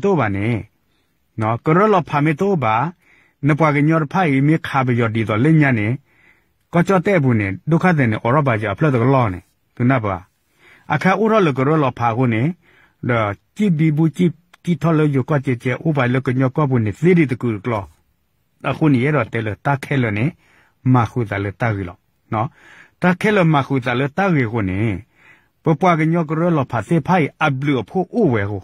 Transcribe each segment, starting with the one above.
တအိၣ်ဘၣ်န့ၣ် ကရၢလီၤဖးမ့ၢ်တအိၣ်ဘၣ်, နပှၤကညီတဖၣ်အံၤမ့ၢ်ခးပယီၤဒ်သိးလၢညါန့ၣ် ကီၢ်ကၠီၣ်တဲၣ်အပူၤန့ၣ် ဒုက္ခသည်န့ၣ် အိးထီၣ်ဘၣ်စၢၤအဖျၢၣ်တကလီၢ်န့ၣ် သုနၢ်ပၢၢ်ဧါ. အခါအိၣ်ထီၣ်လၢကရၢလီၤဖးအဃိန့ၣ် ဒီးစံၣ်ဘံဘူစံၣ်ကံၣ်ထီၣ်လၢယိၤကီၢ်ကဲကဲ အိၣ်ဘၣ်လၢကညီကီၢ်ပူၤန့ၣ် သ့ဒံးတကုာ်တကျီၢ်. အဃိန့ၣ် ယအဲၣ်ဒိးတဲလၢတၢ်ခဲလၢာ်န့ၣ် မၤဃုာ်သးလၢတၢ်ဂ့ၤလီၤ. တၢ်ခဲလၢာ်မၤဃုာ်သးလၢတၢ်ဂ့ၤအဃိန့ၣ် ပပှၤကညီကရၢလီၤဖးသ့ၣ်တဖၣ်အံၤ အဘျုးအဖှိၣ်အိၣ်ဝဲအဃိ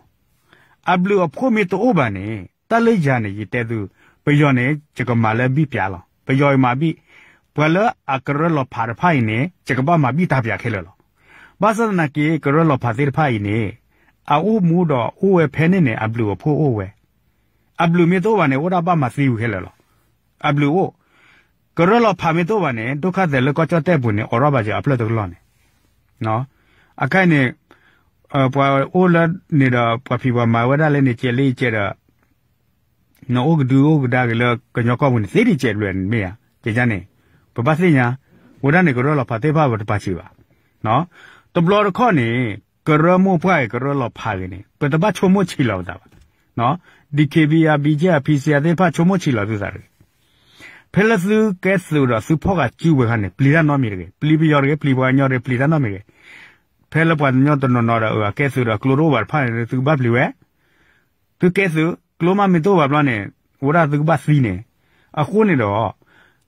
အဘျုးအဖှိၣ်မ့ၢ်တအိၣ်ဘၣ်န့ၣ် တၢ်လၢယၤန့ၣ် ယတဲသု, ပယီၤန့ၣ် ယကမၤလၢဘံၣ်ပၠးလီၤ. ပယီၤအံၤမၤဘံၣ်, ပှၤလၢအကရၢလီၤဖးတဖၣ်အံၤန့ၣ် ယကဘၣ်မၤဘံၣ်တၢ်ပၠးခဲလၢာ်လီၤ. ဘၣ်ဆၣ်သနာ်က့ ကရၢလီၤဖးသ့ၣ်တဖၣ်အံၤန့ၣ် အအိၣ်မူဒီးအိၣ်ဝဲဖဲန့ၣ်န့ၣ် အဘျုးအဖှိၣ်အိၣ်ဝဲ အဘျုးမ့ၢ်တအိၣ်ဘၣ်န့ၣ် အိၣ်ဒၣ်ဘၣ်မၤသံဝံၤခဲလၢာ်လီၤ. အဘျုးအိၣ်, ကရၢလီၤဖးမ့ၢ်တအိၣ်ဘၣ်န့ၣ် ဒုက္ခသည်လၢကီၢ်ကၠီၣ်တဲၣ်ပူၤန့ၣ် အိးထီၣ်ဘၣ်စၢၤအဖျၢၣ်တကလီၢ်န့ၣ် အခါအံၤန့ၣ် ပှၤအိၣ်လၢန့ၣ်ဒီး ပှၤဖံးပှၤမၤဝဲဒၣ်လၢန့ၣ် ကဲးလၢယကဲးဒီး နအိၣ်ကဒုအိၣ်ကဒါက့ၤလၢကညီကီၢ်ပူၤန့ၣ် သ့ဒံးကဲးဘျုးန့ၣ်မ့ၢ်ဧါ. ကန့ၣ် ပဘၣ်သ့ၣ်ညါ ဝဲဒၣ်န့ၣ် ကရၢလီၤဖးသ့ၣ်တဖၣ်ပတပာ်စံးဘၣ်. တဘျီတခီၣ်န့ၣ် ကရၢမိၢ်ပှၢ်ဂ့ၤ ကရၢလီၤဖးဂ့ၤန့ၣ် ပတဘၣ်ဆိကမိၣ်ဆံးလီၤပသးဘၣ်. DKBA, BGF, PC သ့ၣ်တဖၣ်ဆိကမိၣ်ဆံးလီၤသုသးတဂ့ၤ. ဖဲလၢသုကဲသုးဒီးသုဖီၣ်ဃာ်စုဝဲၤခါန့ၣ် ပျံၤတၢ်နီတမံၤတဂ့ၤ, ပျံၤပယီၤတဂ့ၤ, ပျံၤပှၤကညီတဂ့ၤ, ပျံၤတၢ်နီတမံၤတဂ့ၤ. ဖဲလၢပှၤကညီတနီၤနီၤဒီး အကဲသုးဒီးကျိတအိၣ်ဘၣ်တဖၣ်န့ၣ် သုကဘၣ်ပျံၤဝဲ သုကဲသုး ကျိမးမ့ၢ်တအိၣ်ဘၣ်ဘျီန့ၣ် အိၣ်ဒၣ်သုကဘၣ်သံန့ၣ်. အဃိန့ၣ်ဒီး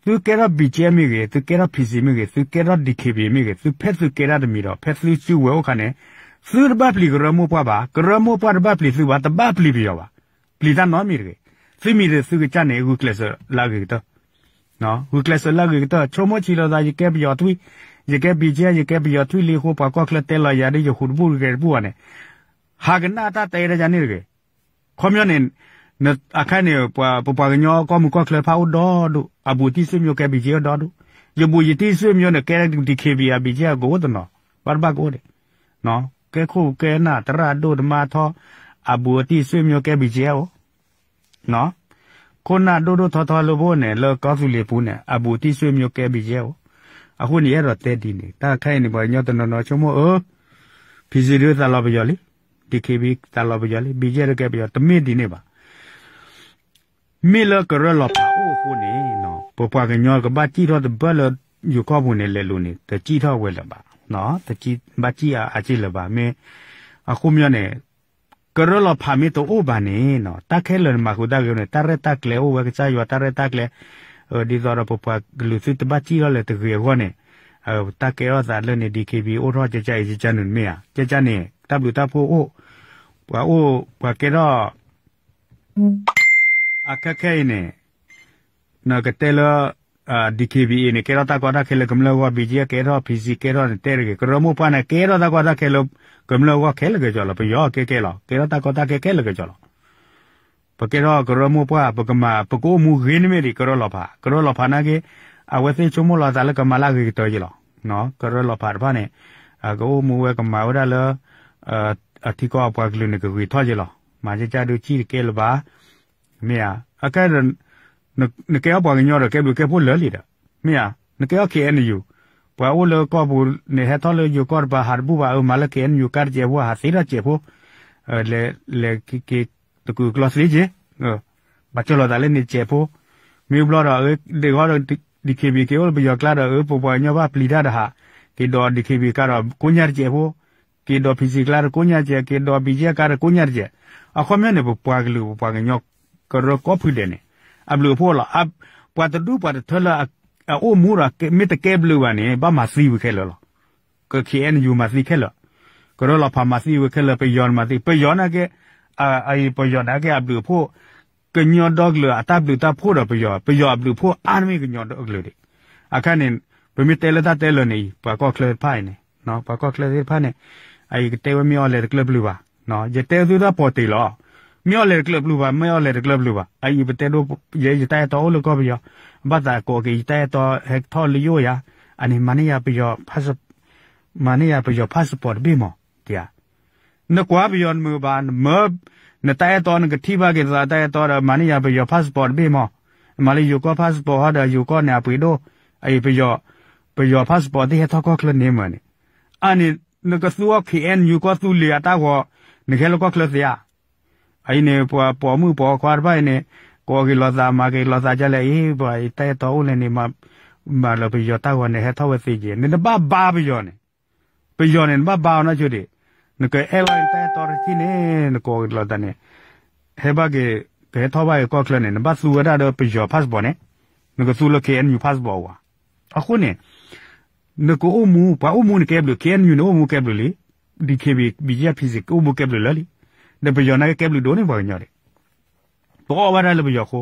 သုကဲထီၣ် BGF မ့ၢ်ဂ့ၤ, သုကဲထီၣ် PC မ့ၢ်ဂ့ၤ, သုကဲထီၣ် DKBA မ့ၢ်ဂ့ၤ, သုဖဲသုကဲတၢ်တမံၤဒီး ဖဲသုစုဝဲၤအိၣ်ခါန့ၣ် သုတဘၣ်ပျံၤကရၢမိၢ်ပှၢ်ဘၣ်, ကရၢမိၢ်ပှၢ်တဘၣ်ပျံၤသုဘၣ်, တဘၣ်ပျံၤပယီၤဘၣ်. ပျံၤတၢ်နီတမံၤတဂ့ၤ. သုမံၤဒီးသုကစၢ်န့ၣ် ဂုာ်ကျဲးစၢးလၢအဂ့ၤကတၢၢ် ဂုာ်ကျဲးစၢးလၢအဂ့ၤကတၢၢ် ဆိကမိၣ်ဆံးလီၤသး ယကဲပယီၤထွံၣ်, ယကဲ BGF, ယကဲပယီၤထွံၣ်လံအဃိ ပှၤကီၢ်ချၢတဲလီၤယၤဒီး ယဃုာ်တဘူၣ်တဂဲၤတဘူၣ်ဘၣ်န့ၣ် ဟးကနၣ်တၢ်တဲတၢ်ယၤန့ၣ်တဂ့ၤ. ခီပညီန့ၣ် အခါန့ၣ် ပပှၤကညီကီၢ်မုၢ်ကီၢ်ချၢတဖၣ်အိၣ်ဒီဒူၣ်, အဘူးအတံၢ်ဆွေမျိုးကဲ BGF အိၣ်ဒီဒူၣ်, ယဘူးယတံၢ်ဆွေမျိုးန့ၣ် ကဲ DKBA BGF ကအိၣ်တနီၤ, ဘၣ်တဘၣ်ကအိၣ်ဒံး, ကဲခိၣ်ကဲနၢ် သရၣ်ဒိၣ်တမါထီ, အဘူးအတံၢ်ဆွေမျိုးကဲ BGF အိၣ် ခိၣ်နၢ်ဒိၣ်ဒိၣ်ထီထီလၢပအိၣ်န့ၣ် လၢကီၢ်သူလ့ၤပူၤန့ၣ် အဘူးတံၢ်ဆွေမျိုးကဲ BGF အိၣ်. အဃိန့ၣ် ယအဲၣ်ဒိးတဲဒ်န့ၣ် တၢ်ခဲအံၤန့ၣ် ပှၤကညီတနီၤနီၤဆိကမိၣ် အၢ PC ဒုးသးလီၤပယီၤလံ, DKBA သးလီၤပယီၤလံ, BGF ဒုးကဲပယီၤ တမ့ၢ်ဒ်န့ၣ်ဘၣ်. မ့ၢ်လၢကရၢလီၤဖးအိၣ်အဃိန့ၣ် ပပှၤကညီကဘၣ်စံၣ်ထီၣ်တဘၢလၢယိၤကီၢ်ပူၤန့ၣ် လဲၤလူၤန့ၣ် တစံၣ်ထီၣ်ဝဲလၢၤဘၣ်, ဘၣ်စံၣ်အါအါက့ၢ်လၢၤဘၣ်. မ့ၢ်အဃိမ့ၢ်န့ၣ် ကရၢလီၤဖးမ့ၢ်တအိၣ်ဘၣ်န့ၣ် တၢ်ခဲလၢာ်န့ၣ် မၤဃုာ်တၢ်ဂ့ၤန့ၣ် တၢ်ရဲၣ်တၢ်ကျဲၤအိၣ်ဝဲ ကစၢ်ယွၤတၢ်ရဲၣ်တၢ်ကျဲၤ ဒ်သိးဒီးပပှၤကလုာ်သုတဘၣ်စံၣ်ထီၣ်လၢၤတဂ့ၤအဂီၢ်န့ၣ် တၢ်ကဲထီၣ်သးလၢန့ၣ် DKBA အိၣ်ထီၣ်ကကန့ၣ် ကကန့ၣ် တၢ်ဘျုးတၢ်ဖှိၣ်အိၣ်, ပှၤအိၣ် ပှၤကဲထီၣ် အခဲခဲအံၤန့ၣ် နကတဲလၢ DKBA န့ၣ် ကဲထီၣ်တၢ်ကီတၢ်ခဲလၢကမျၢၢ်အဂီၢ်, BGF ကဲထီၣ်, PC ကဲထီၣ်န့ၣ် တဲတဂ့ၤ, ကရၢမိၢ်ပှၢ်န့ၣ် ကဲထီၣ်တၢ်ကီတၢ်ခဲလၢကမျၢၢ်အဂီၢ်ခဲလၢာ်ကစီလီၤ. ပယီၤကဲကဲလီၤ, ကဲထီၣ်တၢ်ကီတၢ်ခဲခဲလၢာ်ကစီလီၤ. ပကဲထီၣ်ကရၢမိၢ်ပှၢ် ပကမၤ ပကအိၣ်မူဂ့ၤန့ၣ်မ့ၢ်ဒ်ကရၢလီၤဖး, ကရၢလီၤဖးနာ်က့ အဝဲသ့ၣ်ဆိကမိၣ်လီၤသးလၢကမၤလၢအဂ့ၤကတၢၢ်က့လီၤ. ကရၢလီၤဖးတဖၣ်န့ၣ် ကအိၣ်မူဝဲကမၤဝဲဒၣ်လၢ အထံကီၢ်အပှၤကလုာ်န့ၣ် ကဂ့ၤထီၣ်က့လီၤ. မၤကကဒုးစံၣ်တကဲလၢၤဘၣ်. မ့ၢ်ဧါ, အခဲဒီး နကဲထီၣ်ပှၤကညီဒီး ကဲဘျုးကဲဖှိၣ်လၢာ်လံဒီး မ့ၢ်ဧါ, နကဲထီၣ် KNU, ပှၤအိၣ်လၢကီၢ်ပူၤန့ၣ် ဟဲထီၣ်လၢယိၤကီၢ်တပၤ ဟးတဘူၣ်ဘၣ်, အမၤလၢ KNU ကါတစဲးဖိ ဟးသ့ထီၣ်စဲးဖိ, လဲၤက့ၤတကုာ်ကျီသ့က့ၤ, ဘၣ်ကၠီၣ်လီၤသးလၢန့ၣ်စဲးဖိ, မ့ၢ်ဘျီဒီး ဒ်ဃီဒီး DKBA က့ၤအိၣ်လၢပယီၤကျါဒီး အၢ ပပှၤကညီဘၣ်ပျံၤတၢ်ဒီးဟး, က့ၤဒီး DKBA ကါဒီးကိးညါတစဲးဖိ, က့ၤဒီး PC ကျါဒီးကိးညါတစဲး, က့ၤဒီး BGF ကျါဒီးကိးညါတစဲး, အခီပညီန့ၣ် ပပှၤကလုာ် ပပှၤကညီ ကရၢကိးဖုဒဲးန့ၣ် အဘျုးအဖှိၣ်လီၤ. ပှၤတဒူၣ်ပှၤတထၢလၢအအိၣ်မူဒီး မ့ၢ်တကဲဘျုးဘၣ်န့ၣ် ဘၣ်မၤသံဝံၤခဲလၢာ်လီၤ. က KNU မၤသံခဲလၢာ်, ကရၢလီၤဖးမၤသံဝံၤခဲလၢာ်, ပယီၤမၤသံ, ပယီၤနာ်က့, ပယီၤနာ်က့အဘျုးအဖှိၣ်, ကညီဒီကလုာ်အတၢ်ဘျုးတၢ်ဖှိၣ်ဒီးပယီၤ, ပယီၤအဘျုးအဖှိၣ်အါတမ့ၢ်ကညီဒီကလုာ်ဒံး. အခါန့ၣ် ပမ့ၢ်တဲလၢတၢ်တဲလၢာ်န့ၣ် ပှၤကီၢ်ချၢတဖၣ်အံၤန့ၣ်, ပှၤကီၢ်ချၢသ့ၣ်တဖၣ်န့ၣ်, အအံၤကတဲဝဲမ့ၢ်အီၤလဲၤတကျၢၢ်ဘျုးဘၣ်, ယတဲသုတၢ်ပိာ်တ့ၢ်လီၤ. မ့ၢ်အီၤလဲၤတကျၢၢ်ဘျုးဘၣ်, မ့ၢ်အီၤလဲၤတကျၢၢ်ဘျုးဘၣ်, အအံၤပတဲဒိ ယဲယတၢ်အဲၣ်တီအိၣ်လၢကီၢ်ပယီၤ, ဘၣ်သးကိးက့ၤ ယတၢ်အဲၣ်တီဟဲထီၣ်လၢယအိၣ်ယၤ, အန့ၣ် မၤန့ၢ်ယၤပယီၤ မၤန့ၢ်ယၤပယီၤ passport တဘ့ၣ်မး, တယၤ နကွၢ်ပယီၤနမုာ်ဘၣ်, နမၢ နတၢ်အဲၣ်တီ နကထံၣ်ဘၣ်က့ၤသးတၢ်အဲၣ်တီဒီး မၤန့ၢ်ယၤပယီၤ passport တဘ့ၣ်မး, မၤလၢယိၤကီၢ် passport ဟီဒီးယိၤကီၢ်န့ၣ်အပှ့ၤဒိၣ်, အအံၤ ပယီၤ passport သ့ၣ်ဟဲထီၣ်ကီၢ်ချၢန့ၣ်မးန့ၣ်, အန့ၣ် နကသူအီၤ KNU ကီၢ်သူလ့ၤအတၢ်ဂီၤ, နကဟဲလၢကီၢ်ချၢသ့ဧါ. အံၤန့ၣ် ပှၤပိာ်မုၣ်ပိာ်ခွါတဖၣ်အံၤန့ၣ် ကိးက့ၤလိာ်သး မၤက့ၤလိာ်သးဒ်လဲၣ်, အ့ ပှၤတၢ်အဲၣ်တီအိၣ်လဲၣ်န့ၣ် မၤလၢပယီၤတၢ်ဂီၤန့ၣ် ဟဲထီၣ်ဝဲသ့က့ၤ နတဘၣ်ဘါပယီၤန့ၣ်, ပယီၤန့ၣ် နဘၣ်ဘါအီၤနီဆိဒံး, နကအဲၣ်လီၤနတၢ်အဲၣ်တီတထံၣ်န့ၣ် နကိးက့ၤလိာ်သးန့ၣ် ဟဲဘၣ်က့ၤ ကဟဲထီၣ်ဘၣ်က့ၤကီၢ်ချၢန့ၣ် နဘၣ်သူဝဲဒၣ်ဒီးပယီၤ passport န့ၣ်, နကသူလၢ K N U passport ဝဲ, အဃိန့ၣ် နကအိၣ်မူ ပှၤအိၣ်မူန့ၣ်ကဲဘျုး K N U န့ၣ် အိၣ်မူကဲဘျုးလံ, D K B B G P အိၣ်မူကဲဘျုးလၢလံ, ဒီးပယီၤန့ၣ်ကဲဘျုးဒိၣ်န့ၢ်ပှၤကညီဒံး, ပအီၣ်ဘၣ်တၢ်လၢပယီၤဃိ,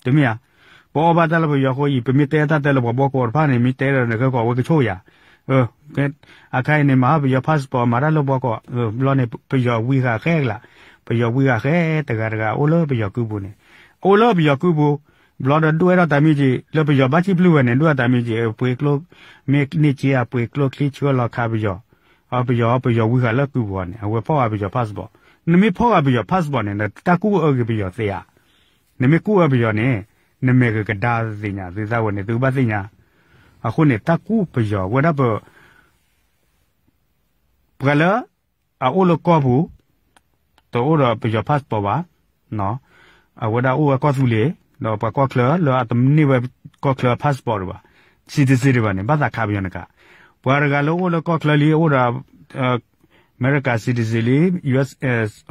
တမ့ၢ်ဧါ, ပအီၣ်ဘၣ်တၢ်လၢပယီၤဃိအံၤ ပမ့ၢ်တဲတၢ်တဲလၢပှၤဘီကီးတဖၣ်န့ၣ် မ့ၢ်တဲဒီးနကဲကီးဝဲကဆိၣ်ယၤ, အခါအံၤန့ၣ် မၤဟီၣ်ပယီၤ passport မၤတၢ်လၢဘီကီး, ဘျီန့ၣ် ပယီၤဝံဃာ်ဃဲကလး, ပယီၤဝံဃာ်ဃဲတဂၤတဂၤ အိၣ်လၢပယီၤကုပူၤန့ၣ်, အိၣ်လၢပယီၤကုပူၤ, ဘျီဒီးဒွဲၣ်ထီၣ်တၢ်မံၤက့ၤ လၢပယီၤဘၣ်စံးပျုၢ်ဝဲန့ၣ် ဒွဲၣ်တၢ်မံၤက့ၤ ပှ့ၤကျိ မ့ၢ်န့ၢ်က့ၤအပှ့ၤကျိချံဆှၢလီၤခးပယီၤ, ပယီၤ ပယီၤဝံဃာ်လၢကုပူၤန့ၣ် အဝဲဖီၣ်ဃာ်ပယီၤ passport, နမ့ၢ်ဖီၣ်ဃာ်ပယီၤ passport န့ၣ် နတၢ်ကူၣ်အၢက့ၤပယီၤသ့ဧါ, နမ့ၢ်ကူၣ်အၢပယီၤန့ၣ် နမဲာ်ကကဒါသ့ၣ်ညါ သုသးဝဲန့ၣ် သုကဘၣ်သ့ၣ်ညါ, အဃိန့ၣ် တၢ်ကူၣ်ပယီၤဝဲဒၣ်ပ ပှၤလၢ အအိၣ်လၢကီၢ်ပူၤ တအိၣ်ဒီးပယီၤ passport ဘၣ်, အဝဲဒၣ်အိၣ်ဝဲကီၢ်သူလ့ၤ ဒီးပှၤကီၢ်ချၢလၢအတန့ၢ်ဝဲကီၢ်ချၢ passport တဘၣ်, citizen တဘၣ်န့ၣ် ဘၣ်သးခးပယီၤန့ၣ်ကါ, ပှၤတဂၤလၢအိၣ်လၢကီၢ်ချၢလံ အိၣ်ဒီး America citizen လံ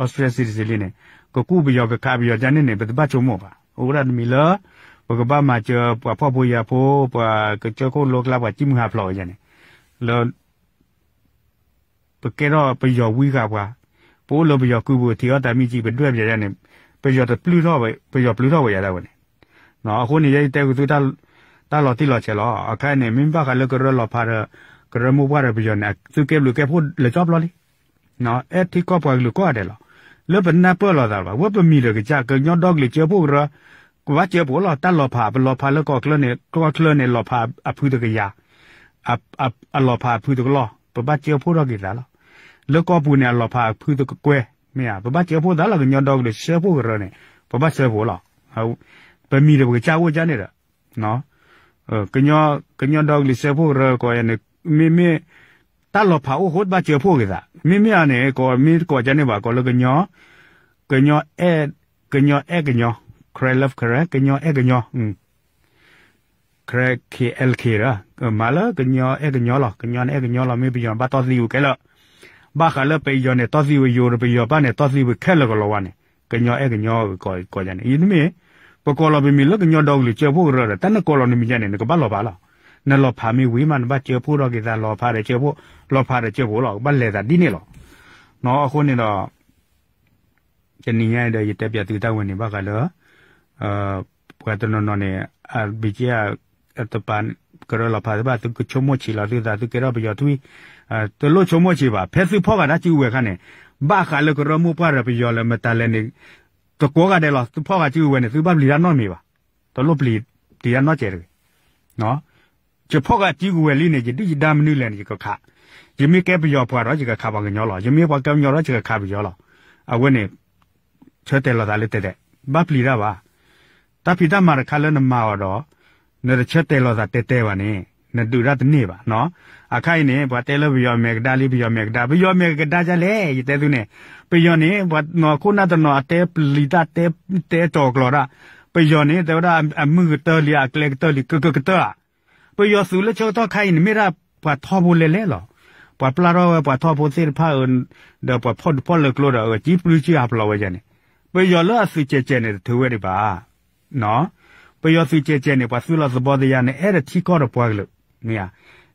Australia citizen လံန့ၣ် ကကူၣ်ပယီၤကခးပယီၤဒ်န့ၣ်န့ၣ် ပတဘၣ်ဆိကမိၣ်ဘၣ်, အိၣ်ဝဲဒၣ်တမံၤလၢ ပကဘၣ်မၤစၢၤပှၤဖှီၣ်ဖိယာ်ဖိ ပှၤကစၢၢ်ခိၣ်လိကျါ ပှၤစံၣ်မုၢ်ဟးဖျိးဝဲဒ်န့ၣ် လၢ ပကဲထီၣ်ပယီၤဝံဃာ်ပှၤ, ပအိၣ်လၢပယီၤကုပူၤ ထံၣ်အီၣ်တၢ်မံၤကံ ပဒွဲၣ်ပယီၤန့ၣ် ပယီၤတပျုၢ်ထီၣ်ဝဲ, ပယီၤပျုၢ်ထီၣ်ဝဲယၤဒၣ်ဝဲန့ၣ်, အဃိန့ၣ် ယဲယတဲက့ၤသု တၢ်လီၤတံၢ်လီၤဆဲးလီၤ. အခါအံၤန့ၣ် မ့ၢ်ဘၣ်ဃးလၢကရၢလီၤဖးဒီး ကရၢမိၢ်ပှၢ်ဒီးပယီၤန့ၣ် သုကဲဘျုးကဲဖှိၣ်လၢကၠီပျီလံ အဲၣ်ထံကီၢ်ပှၤကလုာ်ကိးဂၤဒဲးလီၤ. လၢပနၢ်ပၢၢ်လိာ်သးဘၣ် ဝဲပမံၤဒီးကစၢ် ကညီဒီကလုာ်စၢဖှိၣ်ကရၢ, ပဘၣ်စၢဖှိၣ်လီၤ. တၢ်လီၤဖး ပလီၤဖးလၢကီၢ်ချၢန့ၣ် ကီၢ်ချၢန့ၣ် လီၤဖးအဖုတကယၤ, အလီၤဖးအဖုတကလီၢ် ပဘၣ်စၢဖှိၣ်ထီၣ်က့ၤသးလီၤ. လၢကီၢ်ပူၤန့ၣ် အလီၤဖးအဖုတကကွဲၢ် မ့ၢ်ဧါ, ပဘၣ်စၢဖှိၣ်သးလီၤ. ကညီဒီကလုာ်စၢဖှိၣ်ကရၢန့ၣ် ပဘၣ်စၢဖှိၣ်လီၤ. ပမံၤဒီးပကစၢ်အိၣ်ကန့ၣ်ဒီး ကညီဒီကလုာ်စၢဖှိၣ်ကရၢကိးန့ၣ် မ့မ့ၢ် တၢ်လီၤဖးအိၣ်အဃိ တဘၣ်စၢဖှိၣ်က့ၤသး. မ့မ့ၢ်အန့ၣ် ကိးမ့ၢ်ကိးကန့ၣ်ဘၣ် ကိးလၢ ကညီအဲၣ်ကညီ Karen Love Karen ကညီအဲၣ်ကညီ Karen K L K ဒီး မၤလၢကညီအဲၣ်ကညီလီၤ. ကညီန့ၣ်အဲၣ်ကညီလီၤ. မ့ၢ်ပယီၤဘၣ်တီၢ်သံဝဲခဲလၢာ်, ဘၣ်ဃးလၢပယီၤန့ၣ် တီၢ်သံဝဲယိၤဒီး ပယီၤဘၣ်န့ၣ် တီၢ်သံဝဲခဲလၢာ်ကလီၤဝါန့ၣ် ကညီအဲၣ်ကညီကီးန့ၣ်. ယတမ့ၢ် ပကိးလီၤပမံၤလၢကညီဒီကလုာ်စၢဖှိၣ်ကရၢဒီး တၢ်နကိးလီၤနမံၤယါန့ၣ် နကဘၣ်လီၤဖးလီၤ. နလီၤဖးမ့ၢ်ဝံၤမး နဘၣ်စၢဖှိၣ်ထီၣ်က့ၤသး လီၤဖးဒီးစၢဖှိၣ် လီၤဖးဒီးစၢဖှိၣ်လီၤ. ကဘၣ်လဲၤသးဒ်န့ၣ်လီၤ. အဃိန့ၣ်ဒီး တနံၤညါအံၤဒီး ယတဲပၠးသုတၢ်ဝဲန့ၣ် ဘၣ်ဃးလၢ ပှၤတနီၤနီၤန့ၣ် အဘံကဲ တပာ် ကရၢလီၤဖးသ့ၣ်တဖၣ် သုကဆိကမိၣ်ဆံးလီၤသုသး သုကဲထီၣ်ပယီၤထွံၣ်, တလိၣ်ဆိကမိၣ်ဆံးဘၣ်. ဖဲသုဖီၣ်ဃာ်တၢ်စုကဝဲၤအခါန့ၣ် ဘၣ်ဃးလၢကရၢမိၢ်ပှၢ်ဒီးပယီၤလၢမတၤလဲၣ်န့ၣ် တကိးဂၤဒဲးလီၤ. သုဖီၣ်ဃာ်စုကဝဲၤန့ၣ် သုဘၣ်ပျံၤတၢ်နီတမံၤဘၣ်. တလိၣ်ပျံၤတံၤတၢ်နီတစဲးတဂ့ၤ. ယဖီၣ်ဃာ်စုကဝဲၤလံန့ၣ် ယဒုၣ်ယဒါမနုၤလဲၣ်န့ၣ် ယကခး, ယမ့ၢ်ကဲပယီၤပှၤဒီး ယကခးပှၤကညီလီၤ. ယမ့ၢ်ပှၤကညီဒီး ယကခးပယီၤလီၤ. အဝဲန့ၣ် ဆၢတဲာ်လီၤသးလၢတဲတဲ, ဘၣ်ပျံၤတၢ်ဘၣ်. တၢ်ဖံးတၢ်မၤတခါလၢနမၤအီၤဒီး နတဆၢတဲာ်လီၤသးတဲတဲဘၣ်န့ၣ် နဒုးတၢ်တန့ၢ်ဘၣ်. အခါအံၤန့ၣ် ပှၤတဲလၢပယီၤမဲာ်ကဒါလံ ပယီၤမဲာ်ကဒါ, ပယီၤမဲာ်ကဒါဒ်လဲၣ် ယတဲသုန့ၣ်, ပယီၤန့ၣ် ပှၤနီၢ်ခိၣ်နၢ်တနီၤအတဲပျံၤတၢ်တဲ တဲတီၤကျီၤတၢ်, ပယီၤန့ၣ် တဲဝဲဒၣ်အမုၢ်ကတၢၢ်လံ အကျဲကတၢၢ်လံ ကကကတၢၢ်ဧါ. ပယီၤသုးလၢဆၢကတီၢ်ခါအံၤန့ၣ် မ့ၢ်ဒၣ်ပှၤထီဘိလဲၤလဲၤလီၤ. ပှၤပျၢ်ထီၣ်ဝဲပှၤထီဘိသ့ၣ်တဖၣ်အၢ ဒီးပှၤဖီၣ်တဖီၣ်လၢကျိဒီး အစံပျုၢ်စံဟးဖျိးဝဲယဲန့ၣ်, ပယီၤလၢအသုးကဲးကဲးန့ၣ် တထုးဝဲဒံးဘၣ်. ပယီၤသုးကဲးကဲးန့ၣ် ပှၤသုးလီၤသဘီသယါန့ၣ် အဲၣ်ဒိးထံကီၢ်ဒီးပှၤကလုာ်, မ့ၢ်ဧါ,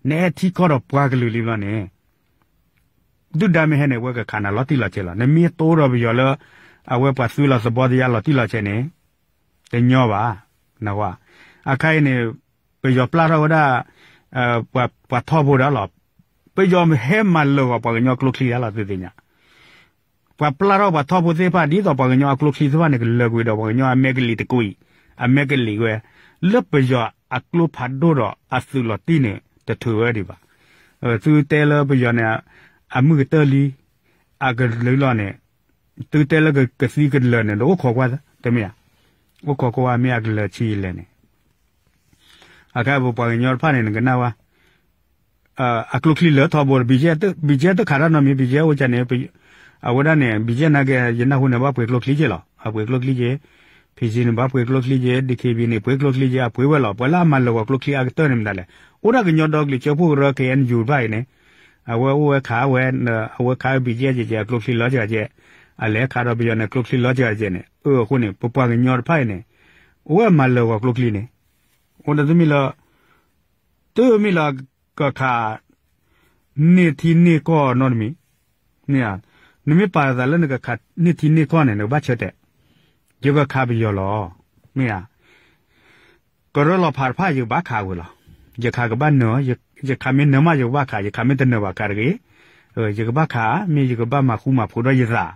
နအဲၣ်ထံကီၢ်ဒီးပှၤကလုာ်လံဘျီန့ၣ် ဒုၣ်ဒါမ့ၢ်ဟဲန့ၣ် အဝဲကခးနၤလီၤတံၢ်လီၤဆဲးလီၤ. နမ့ၢ်တိၢ်ဒီးပယီၤလၢ အဝဲပှၤသုးလီၤသဘီသယါလီၤတံၢ်လီၤဆဲးန့ၣ် တညီဘၣ်. အခါအံၤန့ၣ် ပယီၤပျၢ်ထီၣ်ဝဲဒၣ် ပှၤထီဘိဒၣ်လီၤ. ပယီၤဟဲမၤလၢာ်ဂီၤပှၤကညီကျိချံဒၣ်လီၤ သုသ့ၣ်ညါ ပှၤပျၢ်ထီၣ်ပှၤထီဘိသ့ၣ်တဖၣ် ဒ်သိးပှၤကညီအကျိချံသ့ၣ်တဖၣ်န့ၣ် ကလၢာ်ကွံာ်ဒီးပှၤကညီအမဲာ်ကလံၤတကွံာ်, အမဲာ်ကလံၤဝဲ, လၢပယီၤအကျိဖးဒိၣ်ဒီးအသုးလီၤတံၢ်န့ၣ် တထုးဝဲဒံးဘၣ်. သုတဲလၢပယီၤန့ၣ် အမုၢ်ကတၢၢ်လံ အကလုာ်လီၤန့ၣ်, သုတဲလၢကသံကလၢာ်န့ၣ် ဒီးအိၣ်ခိးကွၢ် တမ့ၢ်ဧါ, အိၣ်ခိးကွၢ်မ့ၢ်အကလၢာ်ဆံးလဲၣ်န့ၣ် အခါပပှၤကညီတဖၣ်န့ၣ် နကနၣ်ဝဲ အကျိချံလၢထီဘိ ဘံၣ်ကဲ သုခးတၢ်နီတမံၤ ဘံၣ်ကဲအိၣ်ကန့ၣ် ပ အဝဲဒၣ်န့ၣ် ဘံၣ်ကဲၣ်နာ်က့ ယနၢ်ဟူန့ၣ် ဘၣ်ပှ့ၤကျိချံက့လီၤ. အပှ့ၤကျိချံက့, ဖံးစံန့ၣ် ဘၣ်ပှ့ၤကျိချံက့, ဒံၣ်ခ့ဘံၣ်န့ၣ် ပှ့ၤကျိချံက့, အပှ့ၤဝဲလီၤ. ပှၤလၢအမၤလၢာ်ဂီၤကျိချံအကတၢၢ်န့ၣ်မတၤလဲၣ်, အိၣ်ဒၣ်ကညီဒီကလုာ်စၢဖှိၣ်ကရၢ ခ့ၣ်အဲၣ်ယူၣ်တဖၣ်အံၤန့ၣ်, အဝဲအိၣ်ဝဲခးဝဲ, အဝဲခးဝဲဘံၣ်ကဲၣ်ကဲကဲ အကျိချံလီၤစှၤကဲ, အလဲၤခးဒီးပယီၤန့ၣ် ကျိချံလီၤစှၤကဲန့ၣ်, အဃိန့ၣ် ပပှၤကညီတဖၣ်အံၤန့ၣ်, အိၣ်ဝဲမၤလၢာ်ဂီၤကျိချံန့ၣ်, အိၣ်ဒီးတမ့ၢ်လၢ တမ့ၢ်လၢ ကခး န့ၢ်ထံန့ၢ်ကီၢ်နီတမံၤ, မ့ၢ်ဧါ, နမ့ၢ်ပာ်သးလၢနကခးန့ၢ်ထံန့ၢ်ကီၢ်န့ၣ် နကဘၣ်ဆၢတဲာ်, ယကခးပယီၤလီၤ, မ့ၢ်ဧါ, ကရၢလီၤဖးတဖၣ်ယကဘၣ်ခးဝဲလီၤ, ယခးကဘၣ်နၢၤ, ယခးမ့ၢ်နၢၤမးယကဘၣ်ခး, ယခးမ့ၢ်တနၢၤဘၣ်ခးတဂ့ၤ, ယကဘၣ်ခး မ့ၢ်ယကဘၣ်မၤဃူမၤဖိးဒီးယသး,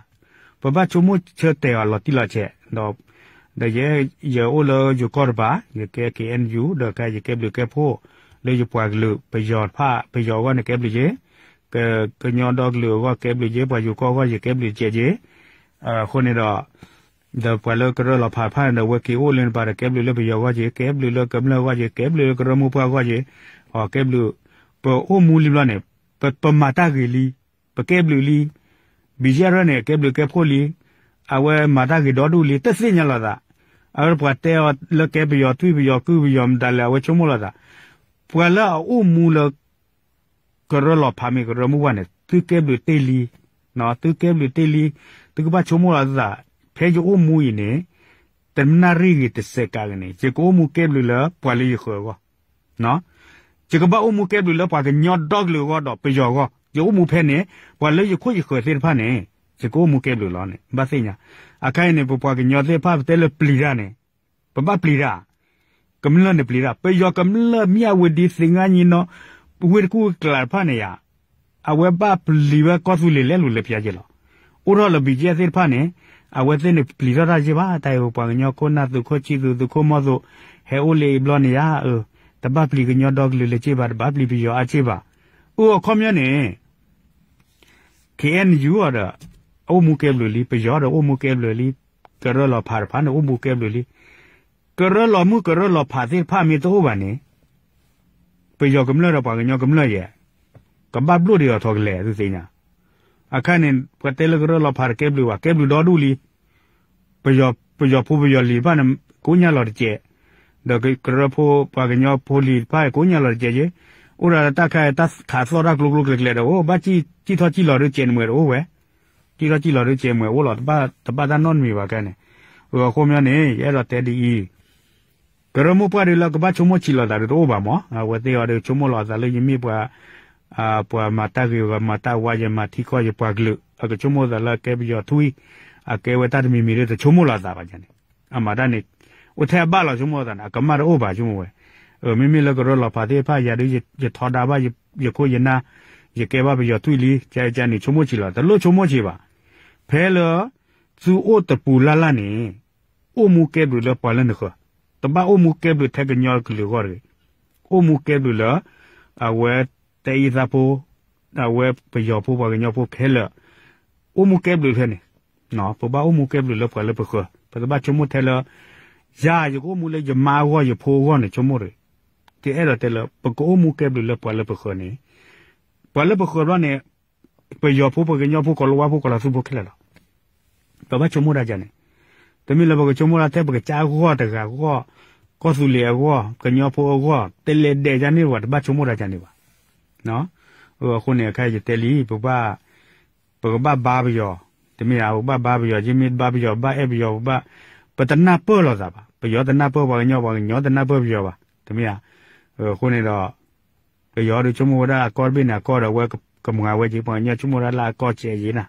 ပဘၣ်ဆိကမိၣ်ဆၢတဲာ်အီၤလီၤတံၢ်လီၤဆဲး, ဒီး ဒီးယဲ ယအိၣ်လၢယိၤကီၢ်တပၤ, ယကဲ ခ့ၣ်အဲၣ်ယူၣ် ဒီးကဲ ယကဲဘျုးကဲဖှိၣ် လၢယပှၤကလုာ်ပယီၤတဖၣ် ပယီၤအဂီၢ်န့ၣ်ကဲဘျုးက့ၤ, ကညီဒီကလုာ်အဂီၢ်ကဲဘျုးက့ၤ, ပှၤယိၤကီၢ်အဂီၢ် ယကဲဘျုးကဲက့ၤ, အဃိန့ၣ်ဒီး ဒီးပှၤလၢကရၢလီၤဖးတဖၣ်န့ၣ်ဒီး အဝဲက့ၤအိၣ်လၢနပၤဒီး ကဲဘျုးလၢပယီၤအဂီၢ်က့ၤ, ကဲဘျုးလၢကမျၢၢ်အဂီၢ်က့ၤ, ကဲဘျုးလၢကရၢမိၢ်ပှၢ်အဂီၢ်က့ၤ, အကဲဘျုး, ပအိၣ်မူလံဘျီန့ၣ်, ပမၤတၢ်ဂ့ၤလံ, ပကဲဘျုးလံ, ဘံၣ်ယဲၢ်ရၢၢ်န့ၣ် ကဲဘျုးကဲဖှိၣ်လံ, အဝဲမၤတၢ်ဂ့ၤဒီဒူၣ်လံ တသ့ၣ်ညါလိာ်သး, အဝဲပှၤတဲအီၤလၢကဲပယီၤထွံၣ်ပယီၤကုၢ်ပယီၤမတၤလဲၣ် အဝဲဆိကမိၣ်လိာ်သး, ပှၤလၢအအိၣ်မူလၢ ကရၢလီၤဖးမ့ၢ်ကရၢမိၢ်ပှၢ်န့ၣ် သုကဲဘျုးတ့ၢ်လံ, သုကဲဘျုးတ့ၢ်လံ, သုကဘၣ်ဆိကမိၣ်လီၤသး, ဖဲယအိၣ်မူအံၤန့ၣ်, တနၣ်ရံၣ်ဂ့ၤတစဲးကးဂ့ၤန့ၣ် ယကအိၣ်မူကဲဘျုးလၢပှၤလၢယဃၢၤအဂီၢ် ယကဘၣ်အိၣ်မူကဲဘျုးလၢပှၤကညီဒီကလုာ်အဂီၢ်ဒီးပယီၤအဂီၢ်, ယအိၣ်မူဖဲန့ၣ်, ပှၤလၢယခိၣ်ယဃၢၤသ့ၣ်တဖၣ်န့ၣ်, ယကအိၣ်မူကဲဘျုးလီၤန့ၣ် ဘၣ်သ့ၣ်ညါ, အခါအံၤန့ၣ် ပပှၤကညီသ့ၣ်တဖၣ်ပတဲလၢပျံၤတၢ်န့ၣ်, ပဘၣ်ပျံၤတၢ်, ကမျၢၢ်န့ၣ်ပျံၤတၢ်, ပယီၤကမျၢၢ်မ့ၢ်အဝဲဒ်သ့ၣ်ငါညံနီၤ, ဝ့ၢ်တကူၣ်ကျးတဖၣ်န့ၣ်ယါ အဝဲဘၣ်ပျံၤဝဲကီၢ်သူလ့ၤလဲၤလူၤလၢပျၢ်က့ၤလီၤ, အိၣ်ထီၣ်လၢဘံၣ်ကဲၣ်သ့ၣ်တဖၣ်န့ၣ်, အဝဲသ့ၣ်န့ၣ်ပျံၤထီၣ်တၢ်ယ့ၢ်ဘၣ်, တၢ်အံၤပှၤကညီခိၣ်နၢ်သုးခိၣ်ဆံၣ်သူး သုးခိၣ်မီၢ်သူး, ဟဲအိၣ်လၢအံၤဘျီန့ၣ်ယါ, တဘၣ်ပျံၤကညီဒီကလုာ်လၢၤက့ၤဘၣ်, တဘၣ်ပျံၤပယီၤအါက့ၤဘၣ်, အၢ အခီပညီန့ၣ် ခ့ၣ်အဲၣ်ယူၣ်အီၤဒီး အိၣ်မူကဲဘျုးလံ, ပယီၤဒီးအိၣ်မူကဲဘျုးလံ, ကရၢလီၤဖးတဖၣ်န့ၣ် အိၣ်မူကဲဘျုးလံ, ကရၢလီၤမုၢ်ကရၢလီၤဖးသ့ၣ်တဖၣ်မ့ၢ်တအိၣ်ဘၣ်န့ၣ်, ပယီၤကမျၢၢ်ဒီးပှၤကညီကမျၢၢ်ယဲၢ်, ကဘၣ်ဘျိၣ်ဒံးအီၤထီၣ်ကလဲာ် သုသ့ၣ်ညါ, အခါန့ၣ် ပှၤတဲလၢကရၢလီၤဖးတကဲဘျုးဘၣ်, ကဲဘျုးဒီဒူၣ်လံ, ပယီၤဖိပယီၤလံၤတဖၣ်န့ၣ် ကိးညါလီၤတကဲး, ဒီးကရၢဖိပှၤကညီဖိလံၤတဖၣ် ကိးညါလီၤတကဲးက့, အိၣ်ဒၣ်လၢတၢ်ခါ တၢ်ခးသီၣ်တၢ်ကျိကျိကျဲကျဲဒီး အိၣ်ဘၣ်စံၣ်ထီၣ်စံၣ်လီၤဒုးကဲးနမဲာ်တအိၣ်ဝဲ, စံၣ်ထီၣ်စံၣ်လီၤဒုးကဲးမွဲၤအိၣ်လီၤ, တဘၣ်တၢ်နီတမံၤဘၣ်ခဲန့ၣ်, အဃိမ့ၢ်န့ၣ် ယအဲၣ်ဒိးတဲဒ်အံၤ ကရၢမိၢ်ပှၢ်ဒုးလၢကဘၣ်ဆိကမိၣ်ဆံးလိာ်သးဒုးတအိၣ်ဘၣ်မး, အဝဲသ့ၣ်အီၤဒုးဆိကမိၣ်လီၤအသးလၢယမ့ၢ်ပှၤ ပှၤမၤတၢ်ဂ့ၤဂီၤမၤတၢ်ဝါ ယမၤထံကီၢ်ယပှၤကလုာ် အကဆိကမိၣ်သးလၢအကဲပယီၤထွံၣ်, အကဲဝဲတၢ်တမံၤမံၤဒုးတဆိကမိၣ်လီၤသးဘၣ်န့ၣ်, အမၤတၢ်န့ၣ် အိၣ်ထဲအဘၣ်လီၤဆိကမိၣ်သးန့ၣ် အကမၣ်တအိၣ်ဘၣ်ဆိကမိၣ်ဝဲ, မ့မ့ၢ်လၢကရၢလီၤဖးသ့ၣ်တဖၣ်ယၤဒုး ယထီဒါဘၣ် ယခိၣ်ယနၢ်, ယကဲဘၣ်ပယီၤထွံၣ်လံ ကန့ၣ်ဆိကမိၣ်ဆံးလီၤ တလိၣ်ဆိကမိၣ်ဆံးဘၣ်, ဖဲလၢ သုအိၣ်တပူၤလၢ်လၢ်န့ၣ် အိၣ်မူကဲဘျုးလၢပှၤလၢနဃၢၤ, တဘၣ်အိၣ်မူကဲဘျုးထဲကညီကလုာ်အဂီၢ်တဂ့ၤ, အိၣ်မူကဲဘျုးလၢ အဝဲတၢ်အံသၣ်ဖိ, အဝဲပယီၤဖိပှၤကညီဖိခဲလၢာ်, အိၣ်မူကဲဘျုးဖဲန့ၣ်, ပဘၣ်အိၣ်မူကဲဘျုးလၢပှၤလၢပဃၢၤ, ပတဘၣ်ဆိကမိၣ်ထဲလၢ ယၤယကအိၣ်မူလၢယမါအဂီၢ်ယဖိအဂီၢ်န့ၣ်ဆိကမိၣ်တဂ့ၤ, ယအဲၣ်ဒိးတဲလၢ ပကအိၣ်မူကဲဘျုးလၢပှၤလၢပဃၢၤန့ၣ်, ပှၤလၢပဃၢၤဘျီန့ၣ် ပယီၤဖိပှၤကညီဖိကီၤလၤဝါဖိကီၤလၤသူဖိခဲလၢာ်လီၤ. ပဘၣ်ဆိကမိၣ်တၢ်ယၤန့ၣ်, တမ့ၢ်လၢပကဆိကမိၣ်တၢ်ထဲပကစၢ်အဂီၢ်တဂၤအဂီၢ်, ကီၢ်သူလ့ၤအဂီၢ်, ကညီဖိအဂီၢ်, တလဲၤဒဲးယၤန့ၣ်ပှၤတဘၣ်ဆိကမိၣ်တၢ်ယၤန့ၣ်ဘၣ်. အဃိန့ၣ် အခါယတဲလံ ပဘၣ် ပကဘၣ်ဘါပယီၤ, တမ့ၢ်ဧါ, ပကဘၣ်ဘါပယီၤ, ယမ့ၢ်တဘါပယီၤ ပဘၣ်အဲၣ်ပယီၤ, ပဘၣ်, ပတနၢ်ပၢၢ်လိာ်သးဘၣ်, ပယီၤတနၢ်ပၢၢ်ပှၤကညီ, ပှၤကညီတနၢ်ပၢၢ်ပယီၤဘၣ်, တမ့ၢ်ဧါ. အဃိန့ၣ်ဒီး ပယီၤဒုးဆိကမိၣ်ဝဲဒၣ်အကီၢ်တဘ့ၣ်န့ၣ် အကီၢ်ဒီးအဝဲကမၤဝဲက့ၤ, ပှၤကညီဆိကမိၣ်ဒၣ်လၢအကီၢ်စဲးယ့ၤနၤ,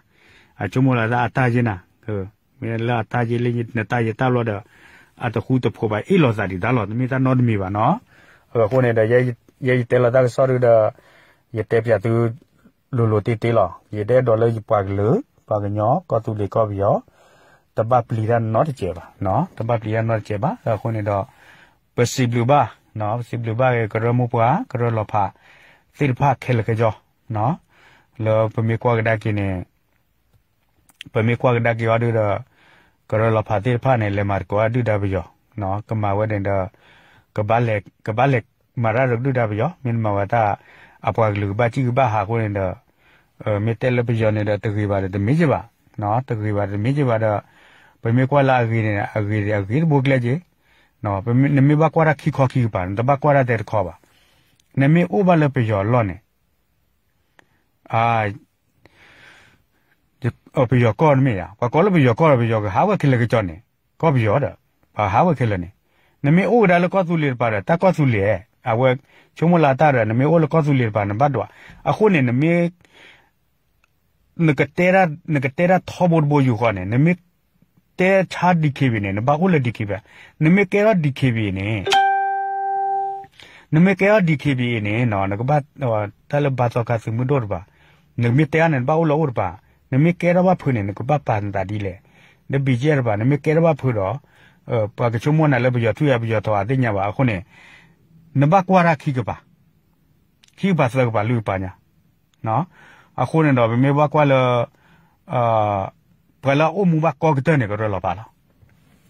အဆိကမိၣ်လၢအတၢ်ယ့ၤနၤ, မ့ၢ်လၢအတၢ်ယ့ၤလၢနတၢ်ယ့ၤတၢ်ဘျီဒီး အတဃူတဖိးဘၣ်အ့ၣ်လိာ်သးဒံးတၢ်လီၤ, တမ့ၢ်တၢ်နီတမံၤဘၣ်နီၤ. အဃိန့ၣ်ဒီး ယဲယတဲလီၤတၢ်ကစီၣ်ဒုးဒီး ယတဲပၠးသု လိၤလိၤတ့ၢ်တ့ၢ်လီၤ. ယတအဲၣ်ဒိးလၢယပှၤကလုာ် ပှၤကညီ ကီၢ်သူလ့ၤကီၢ်ပယီၤ တဘၣ်ပျံၤတၢ်နီတစဲးဘၣ်, တဘၣ်ပျံၤတၢ်နီတစဲးဘၣ်. အဃိန့ၣ်ဒီး ပစံးဘျုးဘၣ်, ပစံးဘျုးဘၣ်ကရၢမိၢ်ပှၢ် ကရၢလီၤဖးသ့ၣ်တဖၣ်ခဲလၢာ်ခဲဆ့, လၢပမ့ၢ်ကွၢ်ကဒါက့ၤန့ၣ် ပမ့ၢ်ကွၢ်ကဒါက့ၤအီၤဒုးဒီး ကရၢလီၤဖးသ့ၣ်တဖၣ်န့ၣ် လဲၤမၤသကိးအဒုၣ်ဒါပယီၤ, ကမၤဝဲန့ၣ်ဒီး ကဘၣ်လဲၤမၤတၢ်ဒီးဒုၣ်ဒါပယီၤ, မ့ၢ်တမၤဝဲတၢ် အပှၤကလုာ်ကဘၣ်စံၣ်ကဘၣ်ဟးအဃိန့ၣ်ဒီး မ့ၢ်တဲလၢပယီၤန့ၣ်ဒီးတဂ့ၤဘၣ်ဒီးတမ့ၢ်က့ဘၣ်, တဂ့ၤဘၣ်ဒီးတမ့ၢ်က့ဘၣ်ဒီး ပမ့ၢ်ကွၢ်လၢအဂ့ၤန့ၣ် အဂ့ၤအဂ့ၤတဘိကျဲက့, နမ့ၢ်ဘၣ်ကွၢ်တၢ်ခံခီခံကပၤ နတဘၣ်ကွၢ်တၢ်ထဲတခီဘၣ်. နမ့ၢ်အိၣ်ဘၣ်လၢပယီၤအလီၢ်န့ၣ် ပယီၤကီၢ်တမ့ၢ်ဧါ, ပှၤကိးလၢပယီၤကီၢ်ဒီး ပယီၤကဟးဝဲခဲလၢာ်ကစီၣ်န့ၣ်, ကီၢ်ပယီၤဒီး ပှၤဟးဝဲခဲလၢာ်န့ၣ်, နမ့ၢ်အိၣ်ကဒါလၢကီၢ်သူလ့ၤတပၤဒီး တၢ်ကီၢ်သူလ့ၤ, အဝဲဆိကမိၣ်လၢတၢ်ဒီး နမ့ၢ်အိၣ်လၢကီၢ်သူလ့ၤတပၤ နဘၣ်ဒွး, အဃိန့ၣ် နမ့ၢ် နကတဲတၢ်ထီဘိတဘိယူၢ်ဃီန့ၣ် နမ့ၢ်တဲဆါ DKBA န့ၣ် နဘၣ်အိၣ်လၢ DKBA, နမ့ၢ်ကဲထီၣ် DKBA န့ၣ် နမ့ၢ်ကဲထီၣ် DKBA န့ၣ် နကဘၣ် တၢ်လၢဘါသီခါသုးမုၢ်ဒိၣ်တပၤ, နမ့ၢ်တဲအါန့ၣ် နဘၣ်အိၣ်လၢအိၣ်တပၤ, နမ့ၢ်ကဲထီၣ်ဘၣ်ဖုးန့ၣ် နကဘၣ်ပာ်နသးဒ်လဲၣ်, ဒီး BGF တပၤ နမ့ၢ်ကဲထီၣ်ဘၣ်ဖုးဒီး ပှၤကဆိကမိၣ်နၤလၢပယီၤထွံၣ်ဧါ ပယီၤထီဧါ သ့ၣ်ညါဘၣ်အဃိန့ၣ်, နဘၣ်ကွၢ်တၢ်ခံကပၤ ခံကပၤသၢကပၤလွံၢ်ကပၤညါ, အဃိန့ၣ်ဒီး ပမ့ၢ်ဘၣ်ကွၢ်လၢ ပှၤလၢအအိၣ်မူဘၣ်ကီကတၢၢ်န့ၣ် ကရၢလီၤဖးလီ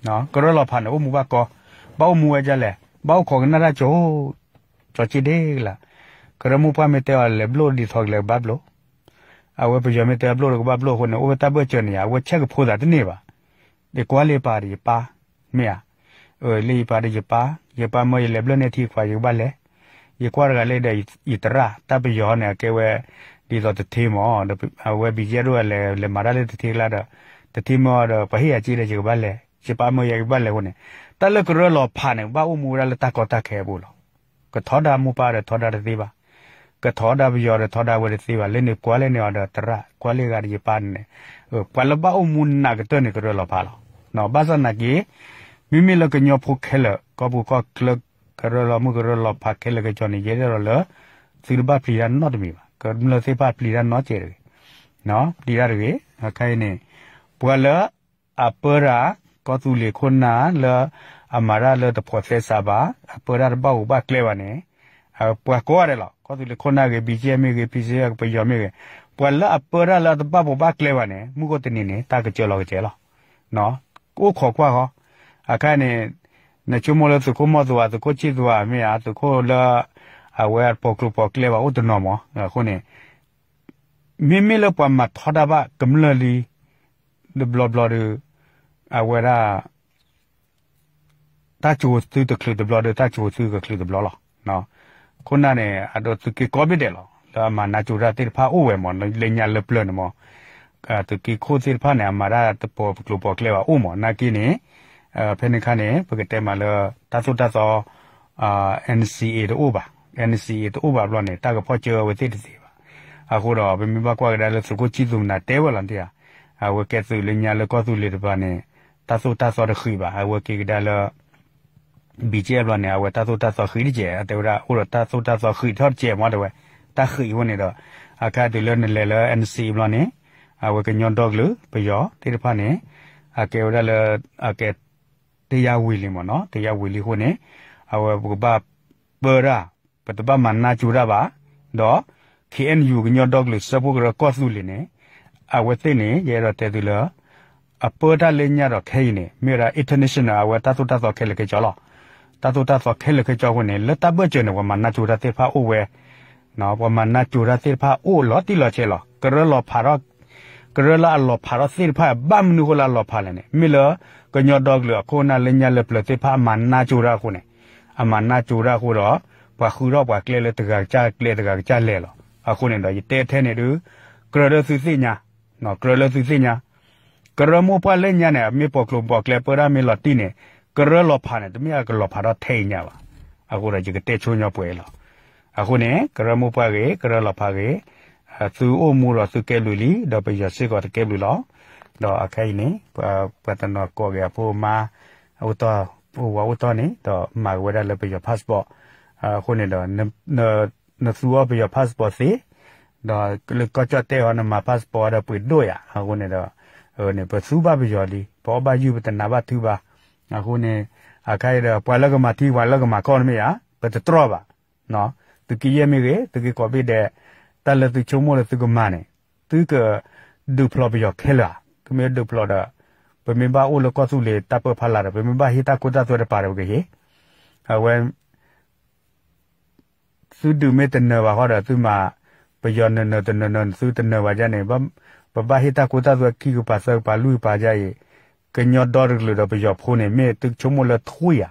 ၤ. ကရၢလီၤဖးန့ၣ် အိၣ်မူဘၣ်ကီ, ဘၣ်အိၣ်မူဝဲဒ်လဲၣ်, ဘၣ်အိၣ်ခိးကနၣ်တၢ်ကၠိ, ကၠိက့ဒ့ကလး, ကရၢမိၢ်ပှၢ်မ့ၢ်တဲအီၤလဲၤဘျိၣ်ဒ်သိးကလဲၤကဘၣ်ဘျိၣ်, အဝဲပယီၤမ့ၢ်တဲဘျိၣ်ဒီးကဘၣ်ဘျိၣ်အဃိန့ၣ် အိၣ်ဝဲတၢ်ဘၢၣ်စၢၤန့ၣ်ယါ အဝဲဆဲးကဖိသးတန့ၢ်ဘၣ် ယကွၢ်လၢယပၢ်ဒီးယပၢ်, မ့ၢ်ဧါ, လၢယပၢ်ဒီးယပၢ်, ယပၢ်မၢယလဲၤဘျၢၣ်န့ၢ်ထံခွါ ယကဘၣ်လဲၤ, ယကွၢ်တဂၤလၢဒီးယသရၣ်, တၢ်ပယီၤန့ၣ် အကဲဝဲ ဒ်သိးတထ့မၢ်, အဝဲ BGF ဒိၣ်လဲၤမၤတၢ်လၢတထ့ကျါဒီး, တထ့မၢ်ဒီး ပှၤဟ့ၣ်ယၤက့ဒီးယကဘၣ်လဲၤ, ယပၢ်မၢယကဘၣ်လဲၤအဃိန့ၣ်, တၢ်လၢကရၢလီၤဖးန့ၣ် ဘၣ်အိၣ်မူဝဲဒၣ်လၢတၢ်ကီတၢ်ခဲအပူၤလီၤ. ကထီဒါမိၢ်ပၢ်ဒီးထီဒါတသ့ဘၣ်, ကထီဒါပယီၤဒီးထီဒါဝဲတသ့ဘၣ်, လၢန့ၣ်ကွၢ်လၢန့ၣ်အီၤဒီးသရၣ်, ကွၢ်လၢဂၤဒီးယပၢ်န့ၣ်, ပှၤလၢဘၣ်အိၣ်မူနးကတၢၢ်န့ၣ် ကရၢလီၤဖးလီၤ. ဘၣ်ဆၣ်သနာ်က့ မ့မ့ၢ်လၢကညီဖိခဲလၢာ် ကီၢ်ပူၤကီၢ်ချၢ ကရၢလီၤမုၢ်ကရၢလီၤဖးခဲလၢာ်ခဲဆ့န့ၣ် ယဲဒၣ်ဒီးလၢ သုတဘၣ်ပျံၤတၢ်နီတမံၤဘၣ်, ကမျၢၢ်သ့ၣ်တဖၣ်ပျံၤတၢ်နီတစဲးတဂ့ၤ, ပျံၤတၢ်တဂ့ၤ, ခဲအံၤန့ၣ် ပှၤလၢ အပၢတၢ် ကီၢ်သူလ့ၤခိၣ်နၢ်လၢ အမၤတၢ်လၢတဖိးသဲစးဘၣ်, အပၢတၢ်တဘၣ်အိၣ်ဘၣ်ကျဲဘၣ်န့ၣ်, ပှၤကိးဂၤဒဲးလီၤ, ကီၢ်သူလ့ၤခိၣ်နၢ်ဂ့ၤ, BGF မ့ၢ်ဂ့ၤ, PC ပယီၤမ့ၢ်ဂ့ၤ, ပှၤလၢအပၢတၢ်လၢအတဘၣ်အိၣ်ဘၣ်ကျဲဘၣ်န့ၣ် မုၢ်ခိၣ်တနံၤန့ၣ် တၢ်ကစၢလီၤကစဲလီၤ. အိၣ်ခိးကွၢ်ဃီ, အခါန့ၣ် နဆိကမိၣ်လၢသုးခိၣ်မီၢ်သူဧါ, သုးခိၣ်ဆံၣ်သူဧါ, မ့ၢ်ဧါ, သုးခိၣ်လၢ အဝဲအပိာ်ကျိၤပိာ်ကျဲဘၣ်အိၣ်တနီၤမး, အဃိန့ၣ် မ့မ့ၢ်လၢပှၤမၤထီဒါဘၣ်ကမျၢၢ်လံ တဘျီဘျီဒီး အဝဲဒၣ် တၢ်ကၠိၤသုတချုးတဘျီဒီး တၢ်ကၠိၤသုကချုးတဘျီလီၤ. ခိၣ်နၢ်န့ၣ် အဒိ သုးက့ကိးဘ့ၣ်ဒဲးလီၤ လၢအမၤနးကၠိၤတၢ်သ့ၣ်တဖၣ်အိၣ်ဝဲမး လၢညါလၢပျၢၤန့ၣ်မး, သုးက့ခိၣ်သ့ၣ်တဖၣ်န့ၣ် အမၤတၢ်တပိာ်ကျိၤပိာ်ကျဲဘၣ်အိၣ်မး နာ်က့န့ၣ်, ဖဲန့ၣ်အခါန့ၣ် ပကတဲမးလၢ တၢ်သိၣ်တၢ်သီ NCA တအိၣ်ဘၣ်, NCA တအိၣ်ဘၣ်ဘျီန့ၣ် တၢ်ကဖီၣ်ကၢအဝဲသ့ၣ်တသ့ဘၣ်. အဃိဒီး ပမ့ၢ်ဘၣ်ကွၢ်ကဒါလၢသုးခိၣ်ဆံၣ်သူၣ်မနၤတဲဝဲလီၤတ့ၢ်ဧါ, အဝဲကဲသုးလၢညါလၢကီၢ်သူလ့ၤတပၤန့ၣ် တၢ်သိၣ်တၢ်သီတဃံးဘၣ်, အဝဲက့ၤကဒါလၢ BGF ဘျီန့ၣ် အဝဲတၢ်သိၣ်တၢ်သီဃံးတကဲး, အတဲဝဲဒၣ်အိၣ်ဒီးတၢ်သိၣ်တၢ်သီဃံးထီၣ်တကဲးမးတဲဝဲ, တၢ်ဃံးအဃိန့ၣ်ဒီး အခါတုၤလၢနလဲၤလၢ NCA ဘျီန့ၣ် အဝဲကညီဒီကလုာ်ပယီၤသ့ၣ်တဖၣ်န့ၣ် အကဲဝဲဒၣ်လၢ အကဲ တရားဝင်လံမးနီၤ, တရားဝင်လံအဃိန့ၣ် အဝဲပကဘၣ်ပၢတၢ်, ပတဘၣ်မၤနးကၠိၤတၢ်ဘၣ်, ဒီး KNU ကညီဒီကလုာ်စၢဖှိၣ်ကရၢကီၢ်သူလ့ၤန့ၣ် အဝဲသ့ၣ်န့ၣ် ယအဲၣ်ဒိးတဲသုလၢ အပၢတၢ်လၢညါဒီးခဲအံၤန့ၣ် မ့ၢ်ဝဲဒၣ် international အဝဲတၢ်သိၣ်တၢ်သီခဲလၢာ်ခဲဆ့လီၤ. တၢ်သိၣ်တၢ်သီခဲလၢာ်ခဲဆ့အဃိန့ၣ် လၢတၢ်ဘၢၣ်စၢၤန့ၣ် ပှၤမၤနးကၠိၤတၢ်သ့ၣ်တဖၣ်အိၣ်ဝဲ, ပှၤမၤနးကၠိၤတၢ်သ့ၣ်တဖၣ်အိၣ်လီၤတံၢ်လီၤဆဲးလီၤ. ကရၢလီၤဖးထီၣ်, ကရၢလၢအလီၤဖးထီၣ်သ့ၣ်တဖၣ် ဘၣ်မနုၤအဃိလၢအလီၤဖးလဲၣ်န့ၣ် မ့ၢ်လၢကညီဒီကလုာ်အခိၣ်အနၢ်လၢညါလၢပျၢၤသ့ၣ်တဖၣ်အမၤနးကၠိၤတၢ်အဃိန့ၣ်, အမၤနးကၠိၤတၢ်အဃိဒီး ပှၤဃုထီၣ်ပှၤကျဲလၢတဂၤကစၢ်ကျဲတဂၤကစၢ်လဲၤလီၤ. အဃိန့ၣ်ဒီး ယတဲထဲန့ၣ်ဒုး ကြၢးလၢသုသ့ၣ်ညါ, ကြၢးလၢသုသ့ၣ်ညါ ကရၢမိၢ်ပှၢ်လၢညါန့ၣ် မ့ၢ်ပိာ်ကျိၤပိာ်ကျဲပၢတၢ်မ့ၢ်လီၤတံၢ်န့ၣ် ကရၢလီၤဖးန့ၣ် တမ့ၢ်အကလီၤဖးထီၣ်ထဲအံၤညါဘၣ်. အဃိဒီးယကတဲဆိညီပှဲၤလီၤ. အဃိန့ၣ် ကရၢမိၢ်ပှၢ်ဂ့ၤ ကရၢလီၤဖးဂ့ၤ, သုအိၣ်မူဒီးသုကဲဘျုးလံ ဒီးပယီၤစ့ၢ်ကီးတကဲဘျုးလီၤ. ဒီးအခဲအံၤန့ၣ် ပှၤတနီၤကိးက့ၤအဖိအမါ အိၣ်တီၢ် အိၣ်ဝးအိၣ်တီၢ်န့ၣ် ဒီးမၤက့ၤဝဲဒၣ်လၢပယီၤ passport အဃိန့ၣ်ဒီး နသူအီၤပယီၤ passport သ့, ဒီးလၢကီၢ်ကၠီၣ်တဲၣ်အီၤ နမၤ passport ဒီးပှ့ၤဒိၣ်ယၤ, အဃိန့ၣ်ဒီး န့ၣ် ပသူဘၣ်ပယီၤလံ, ပအီၣ်ဘၣ်ယုၢ် ပတနာ်ဘၣ်ထုဘၣ်. အဃိန့ၣ် အခါအံၤဒီး ပှၤလၢကမၤထံ ပှၤလၢကမၤကီၢ်တမ့ၢ်ယၤ, ပတတြီၢ်ဘၣ်. သုးက့ယဲၢ်မ့ၢ်ဂ့ၤ သုးက့ကိးဘ့ၣ်ဒဲး တၢ်လၢသုဆိကမိၣ်လၢသုကမၤန့ၣ် သုကဒုးဖျိးပယီၤခဲလၢာ်ဧါ, သုမ့ၢ်ဒုးဖျိးဒီး ပမ့ၢ်ဘၣ်အိၣ်လၢကီၢ်သူလ့ၤတၢ်ပၢဖီလာ်ဒီး ပမ့ၢ်ဘၣ်ဟ့ၣ်တၢ်ခိတၢ်သွဲတပၤဒီးပကဟ့ၣ်, အဝဲ သုဒုးမ့ၢ်တနၢၤဘၣ်ဃီဒီး သုမၤ ပယီၤနၢၤနၢၤတနၢၤနၢၤ သုတနၢၤဘၣ်ဒ်န့ၣ်, ပဘၣ်ဟ့ၣ်တၢ်ကိၢ်တၢ်ဂီၤခံကပၤသၢကပၤလွံၢ်ကပၤဒ်အံၤ, ကညီဒီတကလုာ်ဒီးပယီၤဖိန့ၣ် မ့ၢ်သုကဆိကမိၣ်လၢထွံၣ်ဧါ,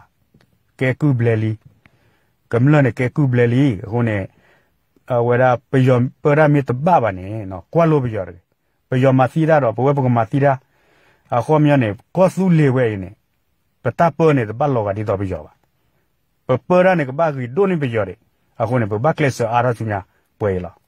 ကဲကုၢ်ဘျဲလံ, ကမျၢၢ်န့ၣ်ကဲကုၢ်ဘျဲလံ. အဃိန့ၣ် အဝဲဒၣ်ပယီၤပၢတၢ်မ့ၢ်တဘၣ်ဘၣ်န့ၣ် ကွၢ်လိပယီၤတဂ့ၤ. ပယီၤမၤသံတၢ်ဒီး ပဝဲပကမၤသံတၢ်. အခီပညီန့ၣ် ကီၢ်သူလ့ၤဝဲအံၤန့ၣ် ပတၢ်ပၢန့ၣ် တဘၣ်လီၤဂာ်ဒ်သိးပယီၤဘၣ်. ပပၢတၢ်န့ၣ် ကဘၣ်ဂ့ၤဒိၣ်န့ၢ်ပယီၤဒံး. အဃိန့ၣ် ပဘၣ်ကျဲးစၢးအါထီၣ်ဆူညါပှဲၤအံၤလီၤ.